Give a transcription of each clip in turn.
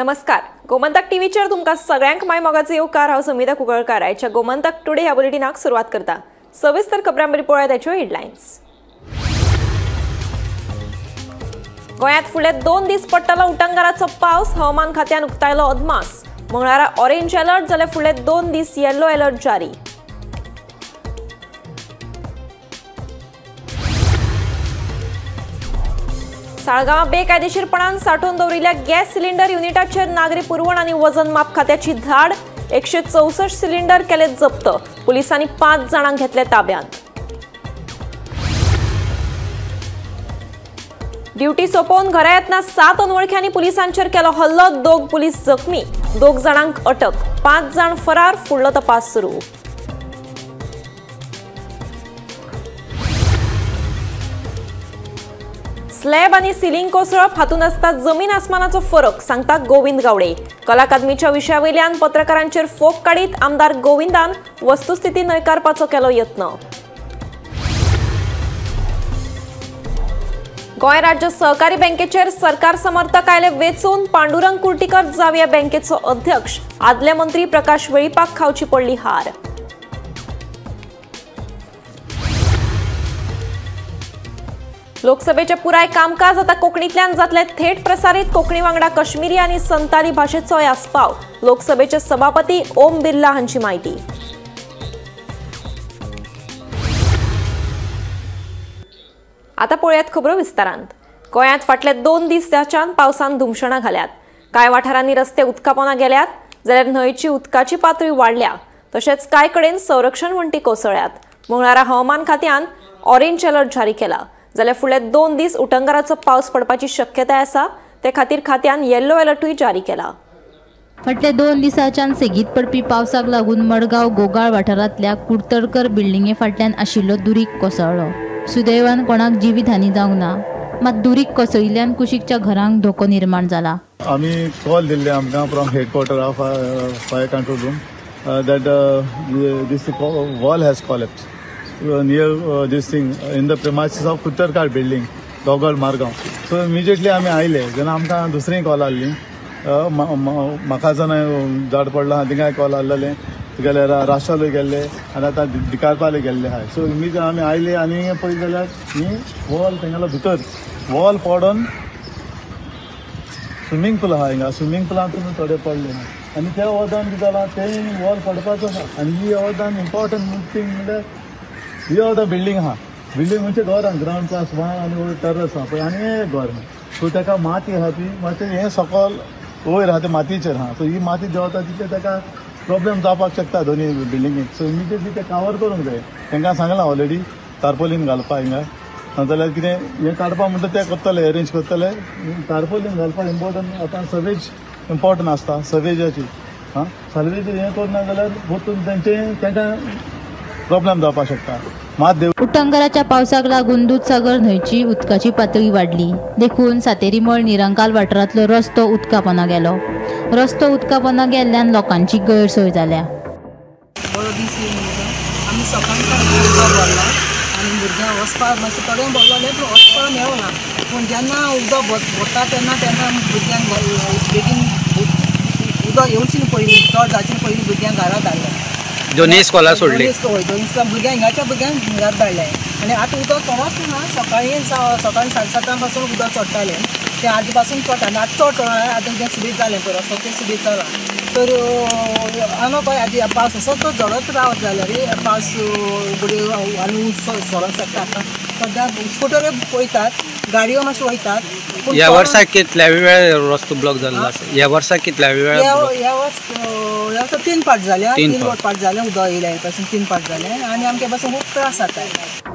नमस्कार, गोमंतक टीव्हीचेर तुमकां सगळ्यांक my मोगाचो येवकार। हांव समिता कुंकळकार आयच्या गोमंतक टुडे ह्या बुलेटिनाक सुरवात करता। सविस्तर खबरां पळोवया ताच्यो हेडलायन्स। गोंयांत फुडले 2 दीस पडटलो उटंगाराचो पावस, हवामान खात्यान उक्तायलो अदमास। मंगळारा ऑरेंज अलर्ट जाल्यार फुडले 2 दीस येलो अलर्ट जारी। साळगांवां बेकायदेशीरपणान सांठोवन दवरिल्ल्या गॅस सिलिंडर युनिटाचेर नागरी पुरवण आनी वजन माप खात्याची धाड, 164 सिलिंडर केले जप्त, पुलिसांनी 5 जाणांक घेतले ताब्यांत। ड्युटी सोंपोवन घरा येतना 7 अनवळख्यांनी पुलिसांचेर केलो हल्लो, 2 पुलीस जखमी, 2 जाणांक अटक, 5 जाण फरार, फुडलो तपास सुरू। स्लॅब आनी सिलिंग कोसळप हातूंत आसता जमीन आसमानाचो फरक, सांगता गोविंद गावडे। कला अकादमीच्या विशयावयल्यान पत्रकारांचेर फोग काडीत आमदार गोविंदान वस्तुस्थिती न्हयकारपाचो केलो यत्न। गोंय राज्य सहकारी बँकेचेर सरकार समर्थक आयले वेंचून, पांडुरंग कुर्टीकर जावया बँकेचो अध्यक्ष, आदले मंत्री प्रकाश वेळीपाक खावची पडली हार। लोकसभेचे पुराय कामकाज आता कोंकणींतल्यान जातले थेट प्रसारीत, कोंकणी वांगडा कश्मीरी आनी संताली भाशेचोय आस्पाव, लोकसभेचे सभापती ओम बिर्ला हांची म्हायती। आता पळोवयात खबरो विस्तारांत। गोंयांत फाटले 2 दीस जाच्यान पावसान धुमशणां घाल्यात। कांय वाठारांनी रस्ते उदकापोना गेल्यात जाल्यार न्हंयची उदकाची पातळी वाडल्या, तशेंच कांय कडेन संरक्षण वण्टी कोसळ्ळ्यात। मंगळारा हवामान खात्यान ऑरेंज अलर्ट जारी केला जाल्यार फुडले 2 दीस उटंगाराचो पावस पडपाची शक्यताय आसा, ते खातीर खात्यान येल्लो अलर्टूय जारी केला। फाटल्या 2 दिसांच्यान सेगीत पडपी पावसाक लागून मडगांव गोगाळ वाठारांतल्या कुर्तडकर बिल्डिंगे फाटल्यान आशिल्लो दुरीग कोसळ्ळो। सुदैवान कोणाक जिवीत हानी जावंक ना, मात दुरीग कोसळिल्ल्यान कुशीकच्या घरांक धोको निर्माण जाला। आमी कॉल दिल्ले आमकां from headquarter of fire control room that this wall has collapse near this thing in the premises of Kuttarkar building, Dogol, Margao. So immediately आमी आयले जेन्ना आमकां दुसरी कॉल आहली, म्हाका जाण झाड पडलां थिंगाय कॉल आहलेले, गेले राष्ट्रालय गेल्ले आनी आतां दिकारपालय गेल्ले आहाय। सो इमिजिएटली आमी आयले आनी पळयत जाल्यार ही वॉल तेंगेलो भितर वॉल पडोन स्विमींग पूल आहा, हिंगा स्विमींग पुलांतून थोडे पडले आनी त्या वोदान कितें जालां तें वॉल पडपाचो आसा। आनी ही वोदान इम्पॉर्टंट थींग म्हणल्यार ही आतां बिल्डींग आहा, बिल्डींग म्हणजे घर आहा, ग्रावंड प्लस 1 आनी वयर टेरस आहा पळय आनी एक घर आहा। सो ताका माती आहा ती मातशें हें सकल वयर आहा तें मातयेचेर आहा, सो ही माती देंवता तितलें ताका प्रॉब्लेम जावपाक शकता दोनी बिल्डिंगेक। सो इमिजिएटली तें कवर करूंक जाय, तांकां सांगलां ऑलरेडी तारपोलीन घालपा हिंगा, नाजाल्यार कितें हें काडपा म्हणटा तें करतले, अरेंज करतले। तारपोलीन घालपाक इम्पॉर्टंट आतां सवेज इम्पॉर्टंट आसता, सवेजाची आं सवेज हें करना जाल्यार वचून तेंचें तांकां प्रॉब्लेम जावपाक शकता। मात देव उटंगाराच्या पावसाक लागून दुदसागर न्हंयची उदकाची पातळी वाडली, देखून सातेरीमळ निरंकाल वाठारांतलो रस्तो उदकापोना गेलो। रस्तो उदकापोना गेल्ल्यान लोकांची गैरसोय जाल्या। बरो दीस आमी सकाळी उदक भरला आनी भुरग्यांक वचपाक मातशें थोडें भरलें पूण वचपाक मेळना, पूण जेन्ना उदक भरता तेन्ना तेन्ना भुरग्यांक बेगीन उदक येवचें न्हू पयलीं, चड जावचें न्हू पयलीं भुरग्यांक घरा धाडलें। दोनूय स्कॉलां सोडली, दोन स्कॉलां भुरग्यांक हिंगाच्या भुरग्यांक घरात धाडलें आनी आतां उदक चडच ना, सकाळीं सकाळीं 7:30 पासून उदक चडटालें तें आतां पासून चडटा आनी आतां चड चडना, आतां तें सुबीत जालें पळय रस्तो तें सुबीत जालां। तर आनी पळय आतां पावस असोच तो झडत रावत जाल्यार पावस घडये आनी सरोंक शकता। आतां सद्या स्कुटऱ्यो वयतात, गाडयो मातश्यो वयतात। ह्या वर्सा कितल्या वेळ रस्तो ब्लॉक जाल्लो आसा? ह्या वर्सा कितल्या वेळ? ह्या वर्सा 3 पाट जाले, 3 पाट जाले उदक येयल्या पासून 3 पाट जाले आनी आमचे पासून खूब त्रास जाता।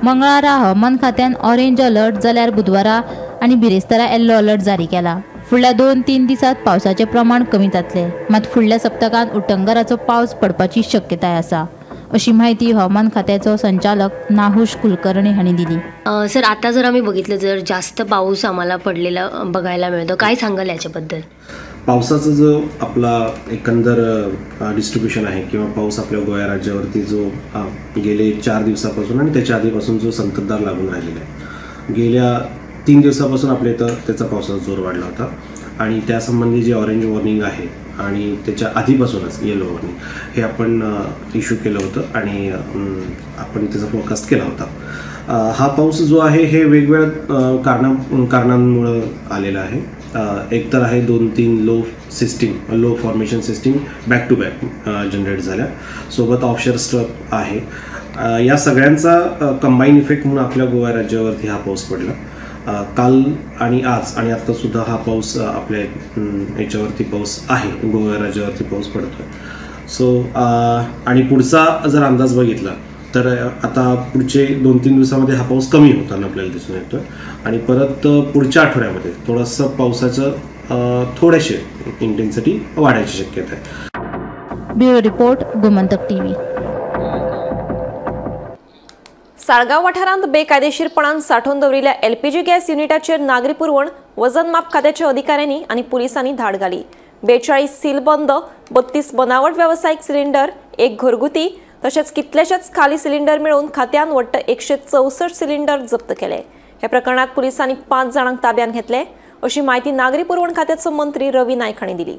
मंगळारा हवामान खात्यान ऑरेंज अलर्ट जाल्यार बुधवारा आनी बिरेस्तारा येल्लो अलर्ट जारी केला। फुडल्या 2-3 दिसांत पावसाचें प्रमाण कमी जातलें, मात फुडल्या सप्तकांत उटंगाराचो पावस पडपाची शक्यताय आसा, अशी माहिती हवामान खात्याचो संचालक नाहुश कुलकर्णी हांणी दिली। सर, आता जर आम्ही बघितलं जर जास्त पाऊस आम्हाला पडलेला बघायला मिळतो, काय सांगाल याच्याबद्दल? पावसाचा जो आपला एकंदर डिस्ट्रीब्युशन आहे किंवा पाऊस आपल्या गोवा राज्यावरती जो गेले 4 दिवसापासून आणि त्याच्या आधीपासून जो संततधार लागून राहिलेला आहे, गेल्या 3 दिवसापासून आपल्या इथं त्याचा पावसाचा जोर वाढला होता। आणि त्यासंबंधी जे ऑरेंज वॉर्निंग आहे आणि त्याच्या आधीपासूनच येलो वॉर्निंग हे आपण इश्यू केलं होतं आणि आपण त्याचा फोरकास्ट केला होता. हा पाऊस जो आहे हे वेगवेगळ्या कारणांमुळं आलेला आहे. एक तर आहे 2-3 low formation system back to back generate झाल्या, सोबत ऑफशोर स्ट्रप आहे. या सगळ्यांचा कंबाईन इफेक्ट म्हणून आपल्या गोवा राज्यावरती हा पाऊस पडला. काल आणि आज आणि आत्तासुद्धा हा पाऊस आपल्या याच्यावरती पाऊस आहे, गोवा राज्यावरती पाऊस पडतो आहे. सो आणि पुढचा जर अंदाज बघितला तर आता पुढचे 2-3 दिवसामध्ये हा पाऊस कमी होताना आपल्याला दिसून येतो आणि परत पुढच्या आठवड्यामध्ये थोडंसं पावसाचं थोडेसे इंटेन्सिटी वाढायची शक्यता आहे. Bureau report, Gomantak TV. Saligao वाठारांत बेकायदेशीरपणान सांठोवन दवरिल्ल्या एलपीजी गॅस युनिटाचेर नागरी पुरवण वजन माप खात्याच्या अधिकाऱ्यांनी आनी पुलिसांनी धाड घाली. 42 सीलबंद, 32 बनावट वेवसायीक सिलिंडर, 1 घरगुती तशेंच कितलेशेच खाली सिलिंडर मेळून खात्यान वट्ट 164 सिलिंडर जप्त केले. ह्या प्रकरणात पुलिसांनी 5 जाणांक ताब्यात घेतले अशी माहिती नागरी पुरवण खात्याचो मंत्री रवी नायक हांणी दिली.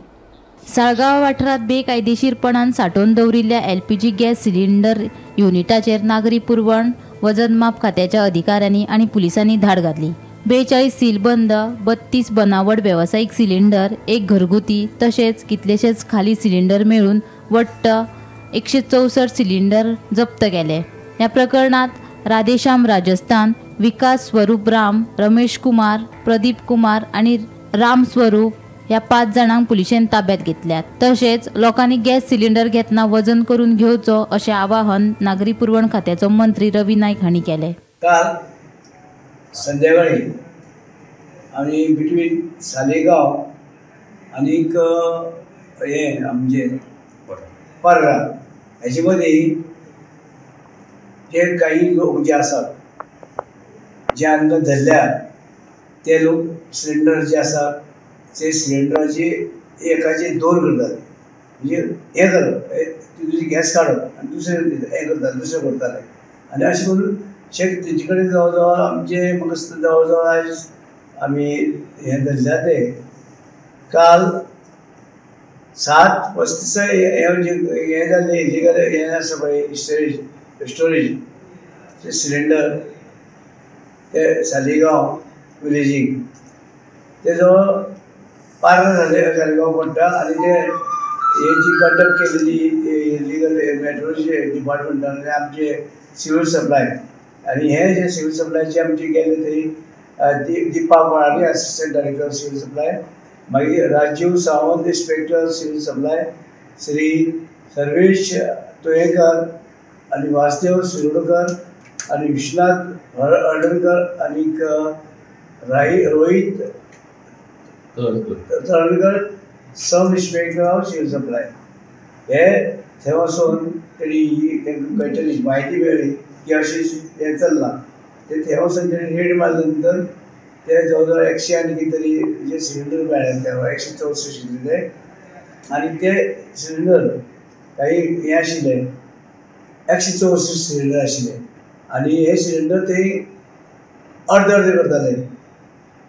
साळगांव वाठारांत बेकायदेशीरपणान सांठोवन दवरिल्ल्या एलपीजी गॅस सिलिंडर युनिटाचेर नागरी पुरवण वजन माप खात्याच्या अधिकाऱ्यांनी आनी पुलिसांनी धाड घातली. 42 सीलबंद, 32 बनावट वेवसायीक सिलिंडर, 1 घरगुती तशेंच कितलेशेच खाली सिलिंडर मेळून वट्ट 164 सिलिंडर जप्त केले. ह्या प्रकरणात राधेश्याम राजस्थान, विकास स्वरूप राम, रमेश कुमार, प्रदीप कुमार आनी राम स्वरूप ह्या 5 जाणांक पुलिशेन ताब्यात घेतल्यात. तशेंच लोकांनी गॅस सिलिंडर घेतना वजन करून घेवचो अशें आवाहन नागरी पुरवण खात्याचो मंत्री रवी नायक हांणी केलें. काल संध्याकाळी आनी बिटवीन सालेगांव आनीक हे आमचे पर्रा हेचे मदीं जे काही लोक जे आसात जे आमकां धरल्या ते लोक सिलिंडर जे आसा ते सिलिंडराचे एकाचे 2 करताले, म्हणजे हें करप तुजी गॅस काडप आनी दुसरें हें करताले, दुसरें करताले आनी अशें करून शेक तेजे कडेन जवळ जवळ आमचे म्हाका दिसता जवळ जवळ आयज आमी हें धरल्या ते काल 7:35 हें जालें इलिगल हें आसा पळय स्टोरेज ते सिलिंडर ते सालिगांव विलेजीक ते जवळ पार्रा सालिगांव पडटा आनी ते हे जी कंडक्ट केलेली इलिगल मेट्रोचे डिपार्टमेंटान आनी आमचे सिव्हील सप्लाय आनी हे जे सिव्हील सप्लायचे आमचे गेले थंय Deepa Malani assistant director civil supply, मागीर Rajiv Sawant inspector civil supply, Shri Sarvesh Toyekar आनी वासदेव शिरोडकर आनी विश्वनाथ हळदणकर आनीक Rohit Tarlankar sub inspector of civil supply हे थंय वचून तेणी तांकां कळटली म्हायती मेळ्ळी की अशें हें चल्लां. ते थंय वचून तेणी रेड मारले नंतर ते जवळ जवळ 100 आनी कितें तरी जे सिलिंडर मेळ्ळे ते 164 आशिल्ले ते आनी ते सिलिंडर काही हें आशिल्ले 164 सिलिंडर आशिल्ले आनी हे सिलिंडर ते अर्द अर्दे करताले,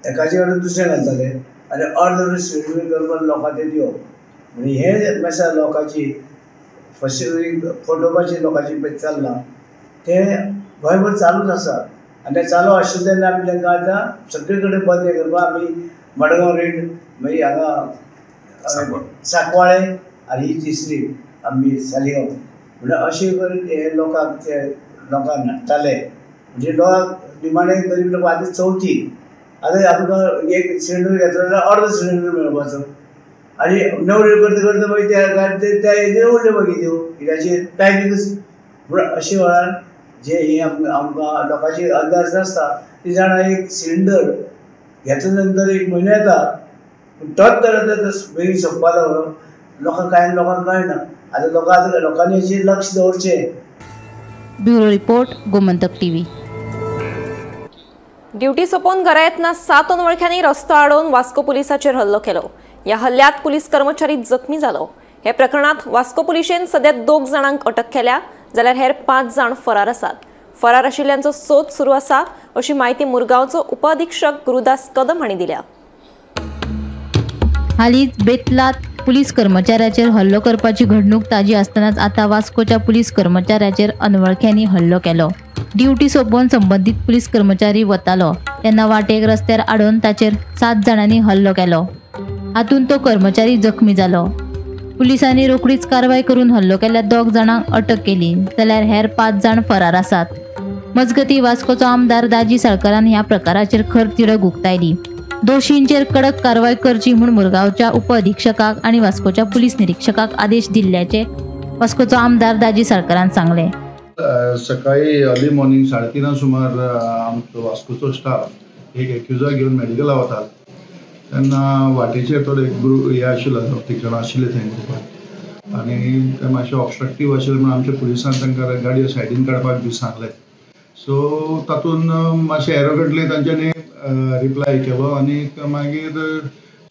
एकाचे कडेन दुसरें घालताले आनी अर्द अर्द सिलिंडर करपाक लोकांक ते दिवप. म्हणजे हें मेसा लोकांची फटोवपाची लोकांची चल्लां तें गोंयभर चालूच आसा आनी तें चालू आशिल्लें तेन्ना आमी तांकां आतां सगळे कडेन बंद हें करपाक आमी मडगांव रेड मागीर हांगा सांकवाळे आनी ही तिसरी आमी सालिगांव म्हणल्यार अशें करून हे लोकांक ते लोकांक नडटाले. म्हणजे लोकांक निमाणे गरीब लोक आतां चवथी आतां आमकां एक सिलिंडर घेतलो जाल्यार अर्दो सिलिंडर मेळपाचो आनी नवऱ्यो करता करता मागीर त्या हेजेर उरल्यो मागीर त्यो कित्याचेर टायमिंगूच. म्हूण अशे वेळार जे हे आमकां लोकांची अंदाज नासता ती जाणां एक सिलिंडर घेतल्या नंतर एक म्हयनो येता पूण तोच तर बेगीन सोंपपा लागलो. लोकांक कांय लोकांक कळना आतां लोकां लोकांनी हेचेर लक्ष दवरचें. Bureau report, Gomantak TV. Duty सोंपोवन घरा येतना 7 अनवळख्यांनी रस्तो आडोवन वास्को पुलिसाचेर हल्लो केलो. ह्या हल्ल्यात पुलीस कर्मचारी जखमी जालो. हे प्रकरणात वास्को पुलिशेन सध्या 2 जाणांक अटक केल्या जाल्यार हेर 5 जाण फरार आसात. फरार आशिल्ल्यांचो सोद सुरू आसा अशी माहिती मुरगांवचो उपअधिक्षक गुरुदास कदम हांणी दिल्या. हालींच बेतलात पुलीस कर्मचाऱ्याचेर हल्लो करपाची घडणूक ताजी आसतनाच आतां वास्कोच्या पुलीस कर्मचाऱ्याचेर अनवळख्यांनी हल्लो केलो. ड्युटी सोंपोवन संबंदीत पुलीस कर्मचारी वतालो तेन्ना वाटेक रस्त्यार आडोवन ताचेर 7 जाणांनी हल्लो केलो. हातूंत तो कर्मचारी जखमी जालो. पुलिसांनी रोखडीच कारवाय करून हल्लो केल्ल्या 2 जाणांक अटक केली, जाल्यार हेर 5 जाण फरार आसात. मजगती वास्कोचो आमदार दाजी साळकारान ह्या प्रकाराचेर खर तिडक उक्तायली. दोशींचेर कडक कारवाय करची म्हूण मुरगांवच्या उपअधिक्षकाक आनी वास्कोच्या पुलीस निरीक्षकाक आदेश दिल्ल्याचे वास्कोचो आमदार दाजी साळकारान सांगलें. सकाळी अर्ली मॉर्निंग 3:30 सुमार आमचो वास्कोचो स्टाफ एक एक्युजा घेवन मेडिकला वतात तेन्ना वाटेचेर थोडे ग्रुप हे आशिल्लो, 2-3 जाणां आशिल्ले थंय ग्रुपान आनी ते मातशे ऑबस्ट्रक्टीव आशिल्ले म्हणून आमच्या पुलिसान तांकां गाडयो सायडीन काडपाक बी सांगलें. सो तातूंत मातशें एरोगंटली तांच्यांनी रिप्लाय केलो आनी मागीर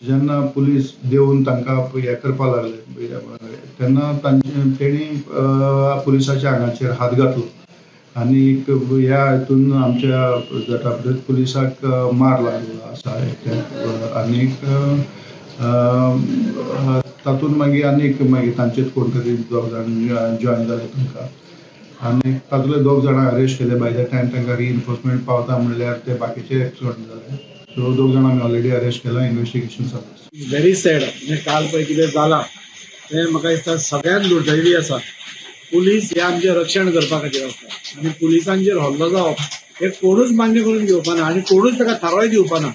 जेन्ना पुलीस देंवून तांकां हें करपाक लागले तेन्ना तेणी पुलिसाच्या आंगाचेर हात घातलो आनी ह्या हितून आमच्या जटाप्रत पुलिसाक मार लागलो आसा आनीक तातूंत मागीर आनीक मागीर तांचेच कोण तरी 2 जाण जॉयन जाले तांकां आनी तातूंतले 2 जाणां अरेस्ट केले. बाय the time तांकां रिइन्फोर्समेंट पावता म्हणल्यार ते बाकीचे एक्सपर्ट जाले. सो 2 जाणां आमी ऑलरेडी अरेस्ट केला, इन्वेस्टिगेशन चालू आसा. Very sad. म्हणजे काल पळय कितें जालां तें म्हाका दिसता सगळ्यांत दुर्दैवी आसा. पुलीस हे आमचें रक्षण करपा खातीर आसता आनी पुलिसांचेर हल्लो जावप हे कोणूच मान्य करून घेवपाना आनी कोणूच ताका थाराय दिवपाना.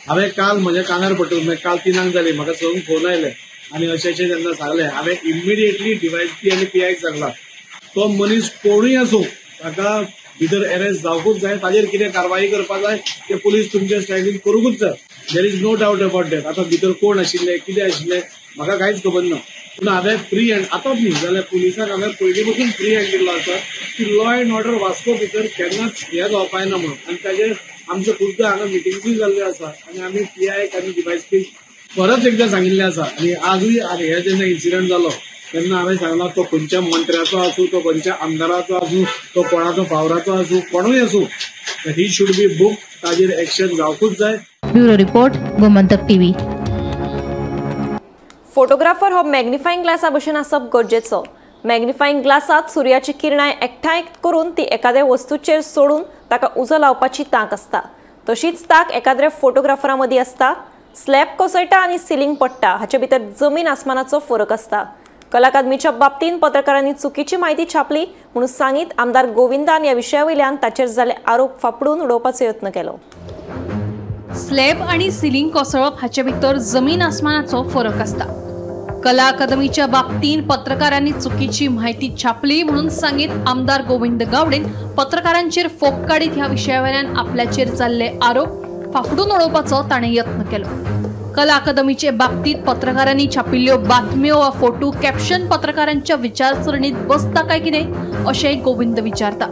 हांवें काल म्हज्या कानार पडटकच, काल 3 जाली म्हाका 6 फोन आयले आनी अशें अशें जेन्ना सांगलें हांवें इमिडिएटली डीवायएसपी आनी पीआयक सांगलां तो मनीस कोणूय आसूं ताका भितर अरेस्ट जावकूच जाय, ताजेर कितें कारवाई करपाक जाय ते पुलीस तुमच्या स्टायलीन करूंकूच जाय. There is no doubt about that. आतां भितर कोण आशिल्ले कितें आशिल्लें म्हाका कांयच खबर ना, पूण हांवें फ्री हँड आतांच न्ही जाल्यार पुलिसाक हांवें पयलीं पसून फ्री हँड दिल्लो आसा की लॉ एंड ऑर्डर वास्को भितर केन्नाच हें जावपाक ना म्हणून. आनी ताजेर आमच्यो खुबदां हांगा मिटिंग्सूय जाल्ल्यो आसा आनी आमी पीआयक आनी डीवायएसपी परत एकदां सांगिल्लें आसा. आनी आजूय हे जेन्ना इन्सिडंट जालो तेन्ना हांवें सांगलां तो खंयच्या मंत्र्याचो आसूं, तो खंयच्या आमदाराचो आसूं, तो कोणाचो फावराचो आसूं, कोणूय आसूं, he should be book, ताजेर एक्शन जावकूच जाय. Bureau report, Gomantak TV. Photographer हो मॅग्निफाईंग ग्लासा भशेन आसप गरजेचो. मॅग्निफाईंग ग्लासात सुर्याची किरणां एकठांय करून ती एखाद्या वस्तूचेर सोडून ताका उजो लावपाची तांक आसता. तशीच तांक एखाद्या फोटोग्राफरा मदीं आसता. स्लॅब कोसळटा आनी सिलिंग पडटा हाचे भितर जमीन आसमानाचो फरक आसता. कला अकादमीच्या बाबतींत पत्रकारांनी चुकीची म्हायती छापली म्हणून सांगीत आमदार गोविंदान ह्या विशया वयल्यान ताचेर जाल्ले आरोप फापडून उडोवपाचो यत्न केलो. स्लॅब आनी सिलिंग कोसळप हाचे भितर जमीन आसमानाचो फरक आसता. कला अकादमीच्या बाबतींत पत्रकारांनी चुकीची म्हायती छापली म्हणून सांगीत आमदार गोविंद गावडेन पत्रकारांचेर फोग काडीत ह्या विशयावयल्यान आपल्याचेर जाल्ले आरोप फाफडून उडोवपाचो ताणें यत्न केलो. कला अकादमीचे बाबतींत पत्रकारांनी छापिल्ल्यो बातम्यो वा फोटो कॅप्शन पत्रकारांच्या विचारसरणीत बसता काय कितें अशेंय गोविंद विचारता.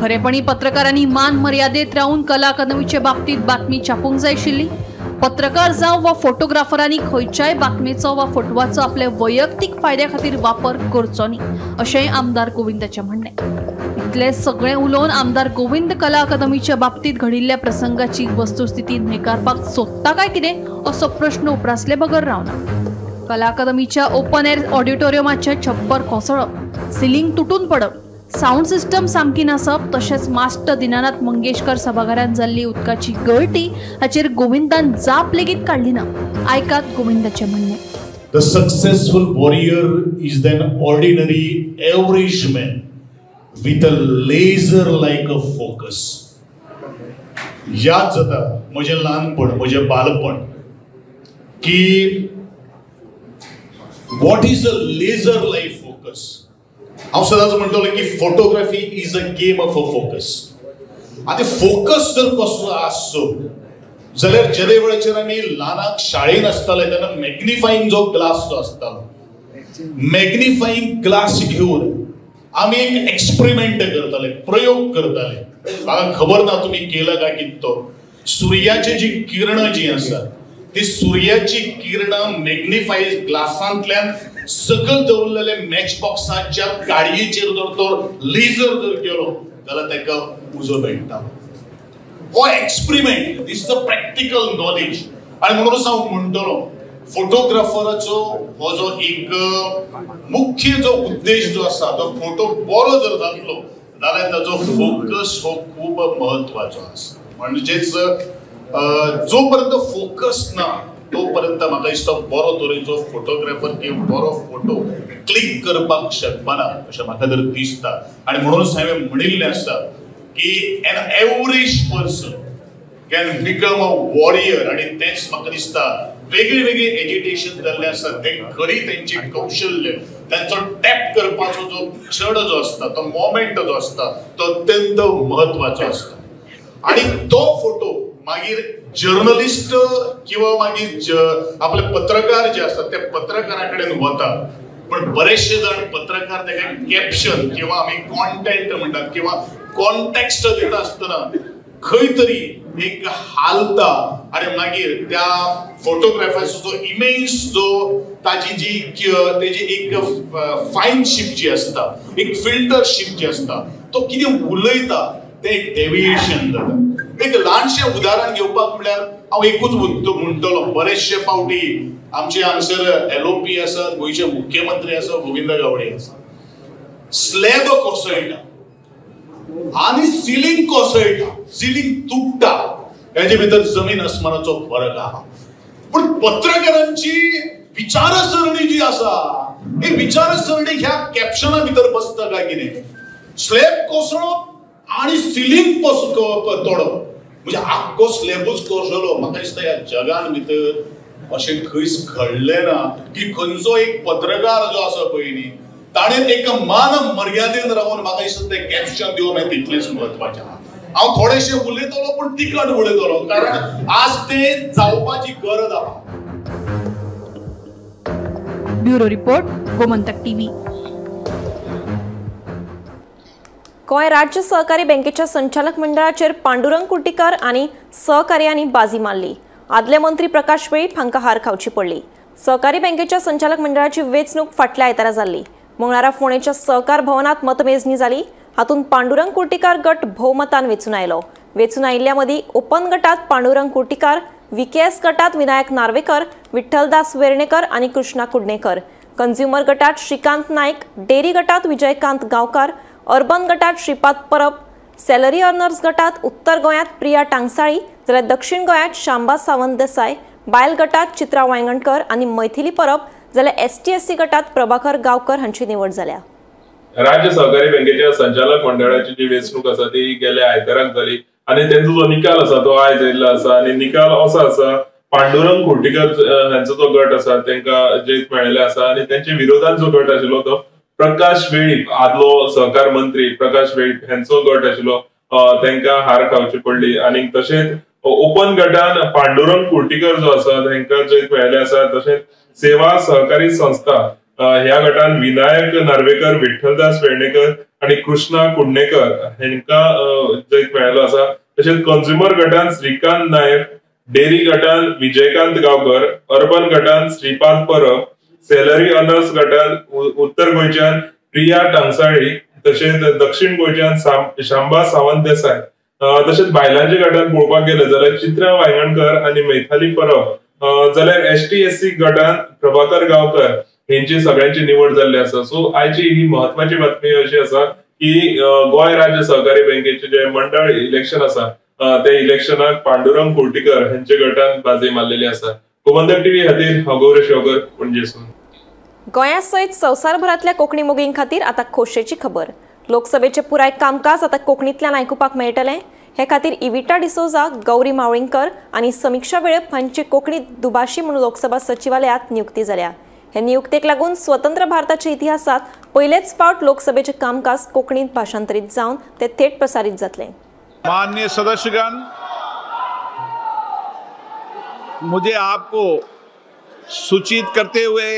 खरेपणी पत्रकारांनी मान मर्यादेत रावन कला अकादमीचे बाबतींत बातमी छापूंक जाय आशिल्ली. पत्रकार जावं वा फोटोग्राफरांनी खंयच्याय बातमेचो वा फोटवाचो आपल्या वैयक्तीक फायद्या खातीर वापर करचो न्ही अशेंय आमदार गोविंदाचें म्हणणें. इतलें सगळें उलोवन आमदार गोविंद कला अकादमीच्या बाबतींत घडिल्ल्या प्रसंगाची वस्तुस्थिती न्हयकारपाक सोदता काय कितें असो प्रश्न उप्रासले बगर रावना. कला अकादमीच्या ओपन एअर ऑडिटोरियमाचें छप्पर कोसळप, सिलिंग तुटून पडप, सावंड सिस्टम सामकी नासप, तशेंच मास्टर दिनानाथ मंगेशकर सभाघरांत जाल्ली उदकाची गळटी हाचेर गोविंदान जाप लेगीत काडली ना. आयकात गोविंदाचें म्हणणें. The successful warrior is an ordinary average man with a laser like a focus. याद जाता म्हजें ल्हानपण, म्हजें बालपण की what is a laser like focus. हांव सदांच म्हणटलो की photography is a game of a focus. आतां फोकस जर कसलो आसचो जाल्यार जेदे वेळाचेर आमी ल्हानाक शाळेन आसताले तेन्ना मॅग्निफाईंग जो ग्लास जो आसतालो, मॅग्निफाईंग ग्लास घेवन आमी एक एक्सपेरिमेंट करताले, प्रयोग करताले. म्हाका खबर ना तुमी केला काय कितें तो. सुर्याची जी किरणां जी आसात ती सुर्याची किरणां मॅग्निफाय ग्लासांतल्यान सकयल दवरलेले मॅच बॉक्साच्या गाडयेचेर जर तो लेझर जर केलो जाल्यार ताका उजो मेळटा. हो experiment, this is a practical knowledge. आनी म्हणूनच हांव म्हणटलो फोटोग्राफराचो हो जो एक मुख्य जो उद्देश जो आसा तो फोटो बरो जर जातलो जाल्यार ताजो फोकस हो खूब म्हत्वाचो आसा. म्हणजेच जो पर्यंत फोकस ना तोपर्यंत म्हाका दिसता बरो तरेचो फोटोग्राफर किंवा बरो फोटो क्लिक करपाक शकपाना अशें म्हाका तर दिसता. आनी म्हणूनच हांवें म्हणिल्लें आसा की an average person can become a warrior. आनी तेंच म्हाका दिसता वेगळी वेगळी एजिटेशन जाल्लें आसा तें खरी तेंचे कौशल्य तांचो टॅप करपाचो जो क्षण जो आसता तो मोमेंट जो आसता तो अत्यंत म्हत्वाचो आसता. आनी तो फोटो मागीर जर्नलिस्ट किंवा मागीर आपले पत्रकार जे आसतात ते पत्रकारा कडेन वता, पण बरेचशे जाण पत्रकार ताका कॅप्शन किंवा आमी कॉन्टेंट म्हणटात किंवा कॉन्टेक्स्ट दिता आसतना खंय तरी एक हालता आनी मागीर त्या फोटोग्राफराचो जो इमेज जो ताजी जी तेजी एक फायन शिप जी आसता एक फिल्टर शिप जी आसता तो कितें उलयता तें डेविएशन जाता. एक ल्हानशें उदाहरण घेवपाक म्हळ्यार हांव एकूच म्हणटलो, बरेचशे फावटी आमचे हांगसर एलओपी आसा, गोंयचे मुख्यमंत्री आसा गोविंद गावडे आसा, स्लॅब कोसळटा आनी सिलींग कोसळटा, सिलींग तुटता, हेजे भितर जमीन आसमानाचो फरक आहा. पूण पत्रकारांची विचारसरणी जी आसा ही विचारसरणी ह्या कॅप्शना भितर बसता काय कितें? स्लॅब कोसळप आनी सिलींग तोडप म्हणजे आख्खो स्लॅबूच कोसळलो. म्हाका दिसता ह्या जगान भितर अशें खंयच घडलें ना की खंयचो एक पत्रकार जो आसा पळय न्ही ताणें एक मान मर्यादेन रावन म्हाका दिसता तें कॅप्शन दिवप हें तितलेंच म्हत्वाचें आहा. हांव थोडेशें उलयतलो पूण तिखट उलयतलो कारण आज तें जावपाची गरज आहा. Bureau report, Gomantak TV. Goa राज्य सहकारी बँकेच्या संचालक मंडळाचेर पांडुरंग कुर्टीकर आनी सहकार्यांनी बाजी मारली. आदले मंत्री प्रकाश वेळीप हांकां हार खावची पडली. सहकारी बँकेच्या संचालक मंडळाची वेंचणूक फाटल्या आयतारा जाल्ली. मंगळारा फोंडेच्या सहकार भवनात मतमेजणी जाली. हातूंत पांडुरंग कुर्टीकर गट भोवमतान वेंचून आयलो. वेंचून आयिल्ल्या मदीं ओपन गटात पांडुरंग कुर्टीकर, व्हीकेएस गटात विनायक नार्वेकर, विठ्ठलदास वेर्णेकर आनी कृष्णा कुडणेकर, कंझ्युमर गटात श्रीकांत नायक, डेरी गटात विजयकांत गांवकार, अर्बन गटात श्रीपाद परब, सॅलरी अर्नर्स गटात उत्तर गोंयांत प्रिया टांगसाळी जाल्यार दक्षिण गोंयांत शांबा सावंत देसाय, बायल गटात चित्रा वायंगणकर आनी मैथिली परब जाल्यार एसटीएससी गटात प्रभाकर गांवकर हांची निवड जाल्या. राज्य सहकारी बँकेच्या संचालक मंडळाची जी वेंचणूक आसा ती गेल्या आयताराक जाली आनी तेंचो जो निकाल आसा तो आयज येयल्लो आसा आनी निकाल असो आसा, पांडुरंग कुर्टीकर हांचो जो गट आसा तेंका जैत मेळिल्लें आसा आनी तेंच्या विरोधात जो गट आशिल्लो तो प्रकाश वेळीप, आदलो सहकार मंत्री प्रकाश वेळीप हांचो गट आशिल्लो, तेंका हार खावची पडली. आनी तशेंच ओपन गटान पांडुरंग कुर्टीकर जो आसा तेंका जैत मेळिल्लें आसा. तशेंच सेवा सहकारी संस्था ह्या गटान विनायक नार्वेकर, विठ्ठलदास वेर्णेकर आनी कृष्णा कुडणेकर हांकां जैत मेळिल्लो आसा. तशेंच कंझ्युमर गटान श्रीकांत नायक, डेरी गटान विजयकांत गांवकर, अर्बन गटान श्रीपाद परब, सॅलरी अर्नर्स गटान उत्तर गोंयच्यान प्रिया टांगसाळी, तशेंच दक्षिण गोंयच्यान शांबा सावंत देसाय, तशेंच बायलांच्या गटान पळोवपाक गेले जाल्यार चित्रा वायंगणकर आनी मैथाली परब, जाल्यार एसटीएससी गटान प्रभाकर गांवकर हेंची सगळ्यांची निवड जाल्ली आसा. सो आयची ही म्हत्वाची बातमी अशी आसा की गोंय राज्य सहकारी बँकेचे जे मंडळ इलेक्शन आसा त्या इलेक्शनाक पांडुरंग कुर्टीकर हेंच्या गटान बाजी मारलेली आसा. गोमंतक टीव्ही खातीर हांव गौरेश गांवकर, पणजेसून. गोंया सयत संवसारभरांतल्या कोंकणी मोगीं खातीर आतां खोशेची खबर. लोकसभेचें पुराय कामकाज आतां कोंकणींतल्यान आयकुपाक मेळटलें. हे खातीर इविटा डिसोजा, गौरी मावळींकर आनी समिक्षा वेळप हांची कोंकणी दुभाषी म्हणून लोकसभा सचिवालयांत नियुक्ती जाल्या. हे नियुक्तेक लागून स्वतंत्र भारताच्या इतिहासात पयलेच फावट लोकसभेचें कामकाज कोंकणींत भाषांतरीत जावन ते थेट प्रसारीत जातलें. माननीय सदस्यगण, मुझे आपको सूचित करते हुए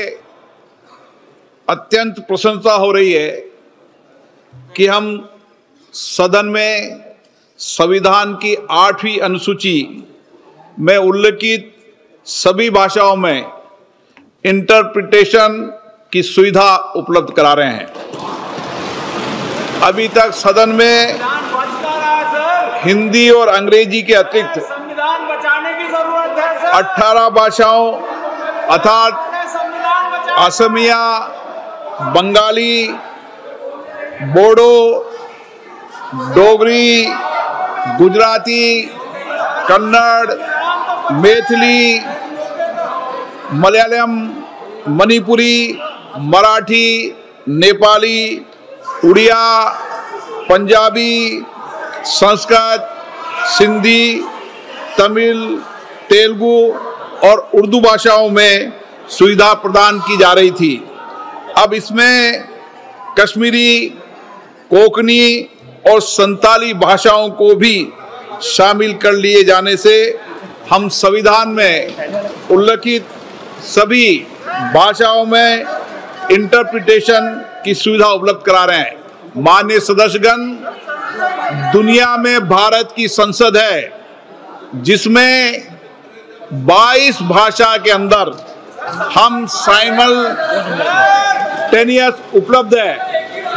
अत्यंत प्रसन्नता हो रही है कि हम सदन में संविधान की 8वीं अनुसूची में उल्लिखित सभी भाषाओं में इंटरप्रिटेशन की सुविधा उपलब्ध करा रहे हैं। अभी तक सदन में हिंदी और अंग्रेजी के अतिरिक्त 18 भाषाओं अर्थात असमिया, बंगाली, बोडो, डोगरी, गुजराती, कन्नड़, मैथिली, मलयालम, मणिपुरी, मराठी, नेपाली, उड़िया, पंजाबी, संस्कृत, सिंधी, तमिल, तेलुगु और उर्दू भाषाओं में सुविधा प्रदान की जा रही थी। अब इसमें कश्मीरी, कोंकणी और संताली भाषाओं को भी शामिल कर लिए जाने से हम संविधान में उल्लिखित सभी भाषाओं में इंटरप्रिटेशन की सुविधा उपलब्ध करा रहे हैं। माननीय सदस्यगण, दुनिया में भारत की संसद है जिसमें 22 भाषा के अंदर हम साइमल्टेनियस उपलब्ध है।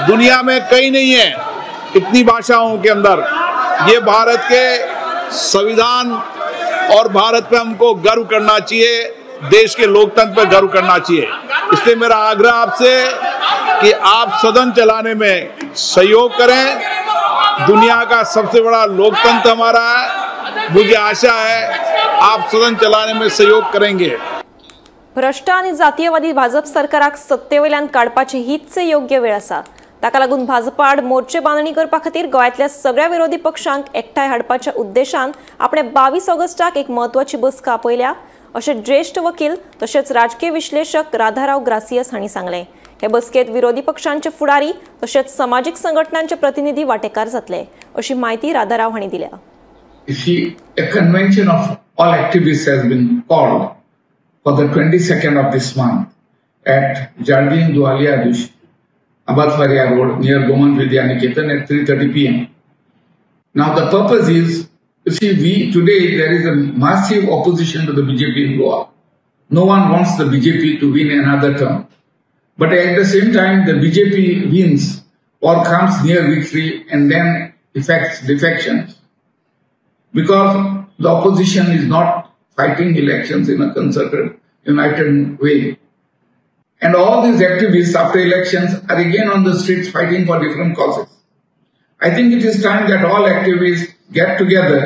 दुनिया में कहीं नहीं है इतनी भाषाओं के अंदर। ये भारत के संविधान और भारत पे हमको गर्व करना चाहिए, देश के लोकतंत्र पर गर्व करना चाहिए। इसलिए मेरा आग्रह आपसे कि आप सदन चलाने में सहयोग करें। दुनिया का सबसे बड़ा लोकतंत्र हमारा है। मुझे आशा है आप सदन चलाने में सहयोग करेंगे। भ्रष्ट आनी जातीयवादी भाजप सरकाराक सत्तेवयल्यान काडपाची हीच योग्य वेळ आसा। ताका लागून भाजपा आड मोर्चे बांदणी करपा खातीर गोंयांतल्या सगळ्या विरोधी पक्षांक एकठांय हाडपाच्या उद्देशान आपणे 22 ऑगस्टाक एक म्हत्वाची बसका आपयल्या अशें ज्येश्ठ वकील तशेंच राजकीय विश्लेशक राधाराव ग्रासियस हांणी सांगलें। हे बसकेंत विरोधी पक्षांचे फुडारी तशेंच समाजीक संघटनांचे प्रतिनिधी वांटेकार जातले अशी म्हायती राधाराव हांणी दिल्या। A convention of all activists has been called for the 22nd of this month at Jardim do Aliados, Abad Faria Road near Gomant Vidya Niketan at 3:30 p.m. Now the purpose is, you see, we today there is a massive opposition to the BJP in Goa. No one wants the BJP to win another term. But at the same time, the BJP wins or comes near victory and then effects defections, because the opposition is not fighting elections in a concerted, united way. And all these activists after elections are again on the streets fighting for different causes. I think it is time that all activists get together,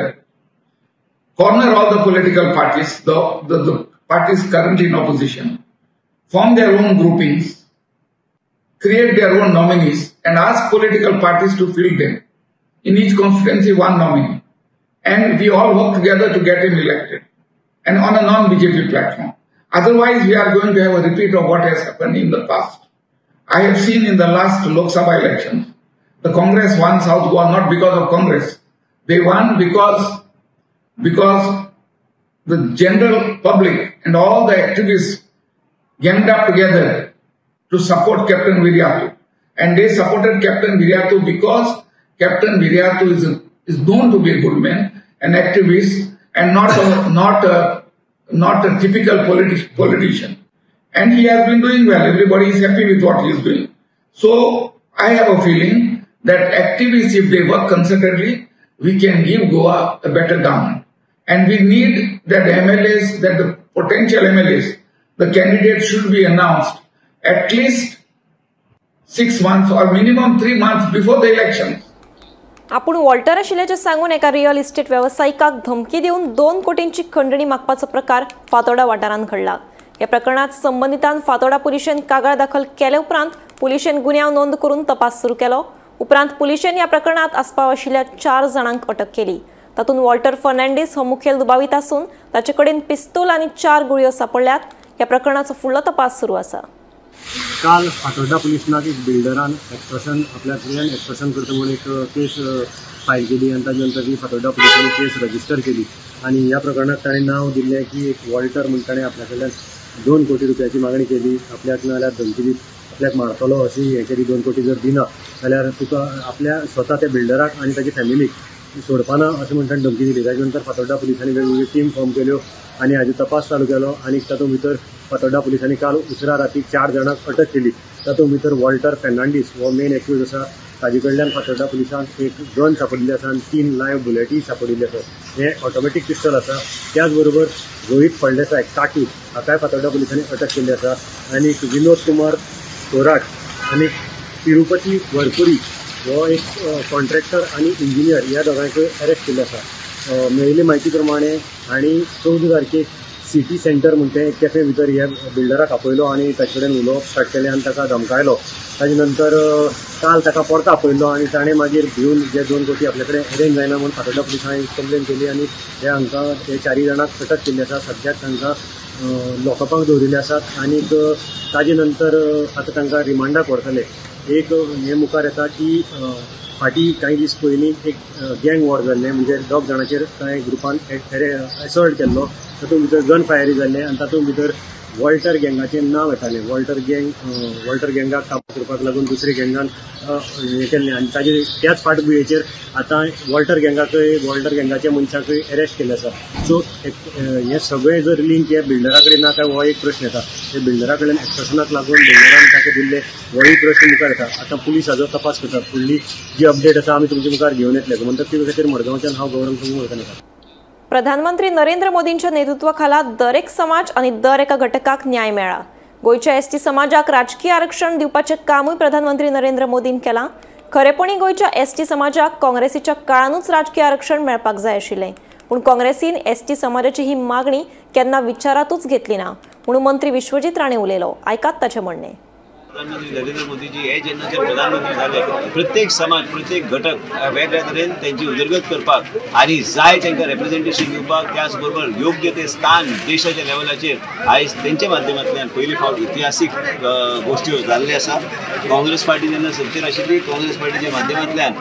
corner all the political parties, the parties currently in opposition, form their own groupings, create their own nominees and ask political parties to field them. In each constituency, one nominee. And we all work together to get him elected, and on a non-BJP platform. Otherwise, we are going to have a repeat of what has happened in the past. I have seen in the last Lok Sabha elections, the Congress won South Goa not because of Congress. They won because the general public and all the activists ganged up together to support Captain Viriato. And they supported Captain Viriato because Captain Viriato is known to be a good man, an activist, and not a typical politician. And he has been doing well. Everybody is happy with what he is doing. So I have a feeling that activists, if they work concertedly, we can give Goa a better government. And we need that MLAs, that the potential MLAs, the candidates should be announced at least 6 months or minimum 3 months before the elections. आपूण Walter आशिल्ल्याचें सांगून एका real estate वेवसायिकाक धमकी दिवन 2 कोटींची खंडणी मागपाचो प्रकार फातोडा वाठारांत घडला। ह्या प्रकरणात संबंदितान फातोडा पुलिशेन कागाळ दाखल केले उपरांत पुलिशेन गुन्यांव नोंद करून तपास सुरू केलो। उपरांत पुलिशेन ह्या प्रकरणात आस्पाव आशिल्ल्या 4 जाणांक अटक केली। तातूंत वॉल्टर फर्नांडीस हो मुखेल दुबावीत आसून ताचे कडेन पिस्तूल आनी 4 गुळयो सापडल्यात। ह्या प्रकरणाचो फुडलो तपास सुरू आसा। काल फातोर्डा पुलिसांक एक बिल्डरान एक्स्ट्रोशन आपल्या कडल्यान एक्स्ट्रोशन करता म्हणून एक केस फायल केली आनी ताजे नंतर ती फातोर्डा पुलिसांनी केस रजिस्टर केली आनी ह्या प्रकरणात ताणें नांव दिल्लें की एक वॉल्टर म्हूण ताणें आपल्या कडल्यान 2 कोटी रुपयाची मागणी केली, आपल्याक ना जाल्यार धमकी दित आपल्याक मारतलो अशी हें केली, 2 कोटी जर दिना जाल्यार तुका आपल्या स्वता त्या बिल्डराक आनी ताच्या फॅमिलीक सोडपाना अशें म्हूण ताणें धमकी दिली। ताजे नंतर फातोर्डा पुलिसांनी वेगवेगळी टीम फॉर्म केल्यो आनी हाजो तपास चालू केलो आनी तातूंत भितर फातोर्डा पुलिसांनी काल उसरा राती 4 जाणांक अटक केली। तातूंत भितर वॉल्टर फर्नांडीस हो मेन एक्यूज आसा, ताजे कडल्यान फातोर्डा पुलिसांक एक गन सापडिल्ली आसा आनी 3 लायव्ह बुलेटी सापडिल्ली आसात. हें ऑटोमॅटीक पिस्टल आसा. त्याच बरोबर रोहीत फळदेसाय काकी हाकाय फातोर्डा पुलिसांनी अटक केल्ली आसा आनी विनोद कुमार थोराट आनी तिरुपती वरपुरी हो एक कॉन्ट्रॅक्टर आनी इंजिनियर ह्या दोगांकय अरेस्ट केल्ले आसा. मेळिल्ले म्हायती प्रमाणे हांणी 14 तारखेक सिटी सेंटर म्हणटा एक कॅफे भितर ह्या बिल्डराक आपयलो आनी ताचे कडेन उलोवप स्टार्ट केलें आनी ताका धमकायलो. ताजे नंतर काल ताका परतो आपयलो आनी ताणें मागीर भिवन जे 2 कोटी आपले कडेन अरेंज जायना म्हूण फातोर्डा पुलिसांनी कंप्लेन केली आनी हे हांकां हे 4 जाणांक अटक केल्ली आसा. सद्याक तांकां लॉकअपाक दवरिल्ले आसात आनी ताजे नंतर आतां तांकां रिमांडाक व्हरतले. एक हें मुखार येता की फाटीं कांय दीस पयलीं एक गँग वॉर जाल्लें, म्हणजे 2 जाणांचेर कांय ग्रुपान एसॉल्ट केल्लो, तातूंत भितर गन फायरी जाल्लें आनी तातूंत भितर वॉल्टर गँगाचें नांव येतालें. वॉल्टर गँगाक काबू करपाक लागून दुसरे गँगान हें केल्लें आनी ताजे त्याच फाटभुंयेचेर आतां वॉल्टर गँगाच्या मनशाकय अरेस्ट केल्ले आसा. सो हें सगळें जर लिंक ह्या बिल्डरा कडेन ना काय हो एक प्रश्न येता. हे बिल्डरा कडेन एक्सटॉर्शनाक लागून बिल्डरान ताका दिल्ले होय प्रश्न मुखार येता. आतां पुलीस हाजो तपास करतात. फुडली जी अपडेट आसा आमी तुमचे मुखार घेवन येतले. गोमंतक टीव्ही खातीर मडगांवच्यान हांव गौरव मुळककार. प्रधानमंत्री नरेंद्र मोदींच्या नेतृत्वाखाला दरेक समाज आणि दर एका घटकाक न्याय मेळ्ळा. गोंयच्या एसटी समाजाक राजकीय आरक्षण दिवपाचें कामूय प्रधानमंत्री नरेंद्र मोदीन केलां. खरेपणी गोंयच्या एसटी समाजाक काँग्रेसीच्या काळानूच राजकीय आरक्षण मेळपाक जाय आशिल्लें, पूण काँग्रेसीन एसटी समाजाची ही मागणी केन्ना विचारातूच घेतली ना म्हणून मंत्री विश्वजीत राणे उलयलो. आयकात ताचें म्हणणें. प्रधानमंत्री नरेंद्र मोदीजी हे जेन्ना जे प्रधानमंत्री जाले, प्रत्येक समाज प्रत्येक घटक वेगळ्या तरेन तेंची उदरगत करपाक आनी जाय तांकां रेप्रेजेंटेशन दिवपाक, त्याच बरोबर योग्य ते स्थान देशाच्या लेवलाचेर आयज तेंच्या माध्यमांतल्यान पयली फावट इतिहासीक गोश्टी जाल्ले आसा. काँग्रेस पार्टी जेन्ना सत्तेर आशिल्ली, काँग्रेस पार्टीच्या माध्यमांतल्यान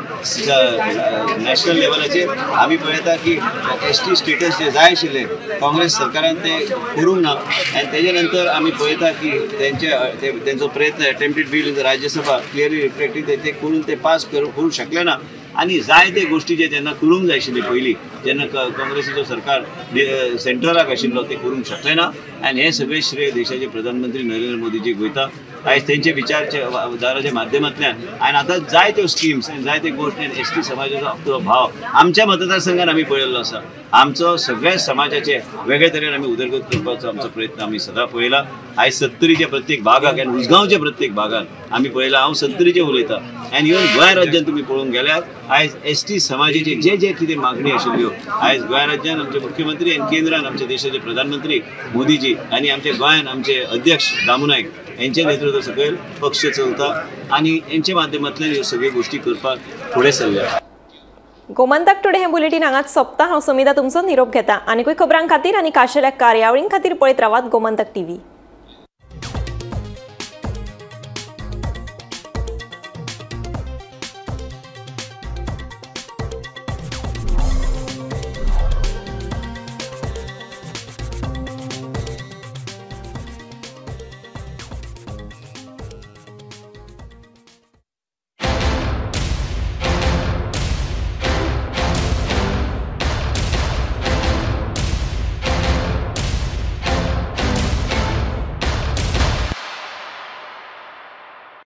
नॅशनल लेवलाचेर आमी पळयता की एस टी स्टेटस जे जाय आशिल्ले काँग्रेस सरकारान ते करूंक ना आनी तेजे नंतर आमी पळयता की तेंचो प्रयत्न attempted bill in the Rajya Sabha clearly reflecting ते करून ते पास करूंक शकले ना आनी जायते गोश्टी जे जेन्ना करूंक जाय आशिल्ले पयलीं जेन्ना काँग्रेसीचो सरकार सेंट्रलाक आशिल्लो ते करूंक शकले ना आनी हें सगळें श्रेय देशाचे प्रधानमंत्री नरेंद्र मोदीजीक वयता. आयज तेंचे विचारधाराच्या माध्यमांतल्यान आनी आतां जायत्यो स्किम्स आनी जायते गोश्टी आनी एस टी समाजाचो आपलो भाव आमच्या मतदारसंघान आमी पळयल्लो आसा. आमचो सगळ्या समाजाचे वेगळे तरेन आमी उदरगत करपाचो आमचो प्रयत्न आमी सदां पळयला. आयज सत्तरीच्या प्रत्येक भागाक आनी उसगांवच्या प्रत्येक भागान आमी पळयला. हांव सत्तरीचें उलयतां आनी इवन गोंय राज्यान तुमी पळोवंक गेल्यार आयज एस टी समाजाचे जे जे कितें मागणी आशिल्ल्यो आयज गोंय राज्यान आमचे मुख्यमंत्री आनी केंद्रान आमच्या देशाचे प्रधानमंत्री मोदीजी आनी आमच्या गोंयान आमचे अध्यक्ष दामू नायक यांच्या नेतृत्वा सकयल पक्ष चलता आनी यांच्या माध्यमांतल्यान ह्यो सगळ्यो गोश्टी करपाक फुडें सरल्या. गोमंतक टुडे हे बुलेटीन हांगाच सोंपता. हांव समिता तुमचो निरोप घेता. आनीकूय खबरां खातीर आनी खाशेल्या कार्यावळीं खातीर पळयत रावात गोमंतक टीव्ही.